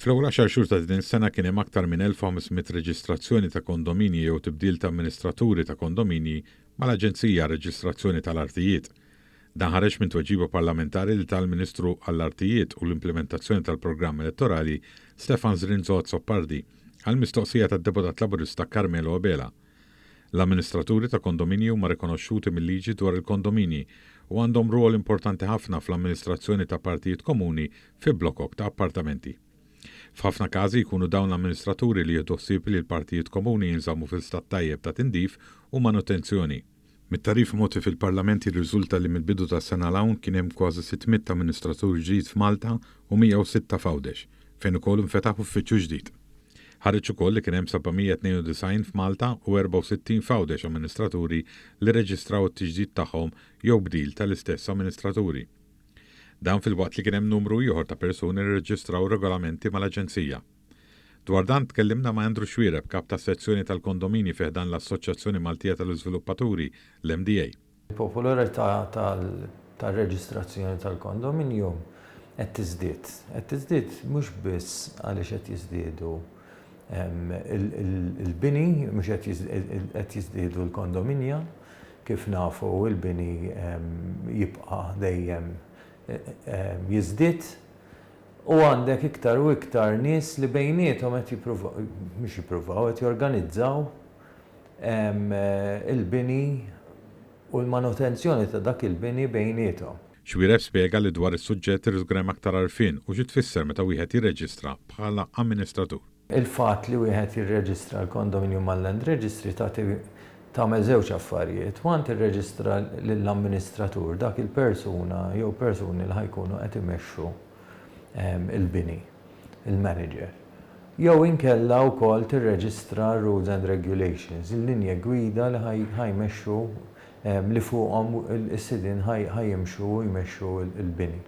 Fl-ewwel għaxar xhur ta' din is-sena kien hemm aktar minn 1,500 reġistrazzjoni ta' kondominji jew tibdil ta' amministraturi ta' kondominji mal-Aġenzija għar-Reġistrazzjoni tal-Artijiet. Dan ħareġ minn tweġiba parlamentari li ta l-Ministru għall-Artijiet u l-Implimentazzjoni tal-Programm Elettorali Stefan Zrinzo Azzopardi għal mistoqsija tad-Deputat Laburista Carmelo Abela. L-amministraturi ta' kondominji huma rikonoxxuti mil-liġi dwar il-kondominji u għandhom rwol importanti ħafna fl-amministrazzjoni ta' partijiet komuni fi blokok ta' appartamenti. F'ħafna każi jkunu dawn l-amministraturi li jieħdu ħsieb li l-partijiet komuni jinżammu fi stat tajjeb ta' tindif u manutenzjoni. Mit-tagħrif mogħti fil-Parlament jirriżulta li mill-bidu tas-sena 'l hawn kien hemm kważi 600 amministratur ġdid f'Malta u 106 f'Għawdex, fejn ukoll infetaħ uffiċċju ġdid. Ħareġ ukoll li kien hemm 792 f'Malta u 64 f'Għawdex amministraturi li rreġistraw it-tiġdid tagħhom jew bdil tal-istess amministraturi. Dan filwaqt li kien hemm numru ieħor ta' persuni li rreġistraw regolamenti mal-Aġenzija. Dwar dan tkellimna ma' Andrew Xuereb, Kap tas-Sezzjoni tal-Kondominji fi ħdan l-Assoċjazzjoni Maltija tal-Iżviluppaturi, l-MDA. Il-popolarità tar-reġistrazzjoni tal-kondominju qed tiżdied. Qed tiżdied mhux biss għaliex qed jiżdiedu l-bini, mhux qed jiżdiedu l-kondominja, kif nafu l-bini jibqa' dejjem jiżdied U għandek iktar u iktar nies li bejniethom qed jippruvaw, mhux jippruvaw, qed jorganizzaw il-bini u l-manutenzjoni ta' dak il-bini bejniethom. Xuereb spjega li dwar is-suġġett irid ikun hemm aktar għarfien u xi tfisser meta wieħed jirreġistra bħala amministratur. Il-fatt li wieħed jirreġistra l-kondominju mal-Land Registry tagħti tagħmel żewġ affarijiet. One tirreġistra lill-amministratur, dak il-persuna jew persuni li ħa jkunu qed imexxu l-bini, il-manager. Jew inkella wkoll tirreġistra r-rules and regulations, il-linje gwida li ħa jmexxu li fuqhom is-sidien ħa jimxu u jmexxu l-bini.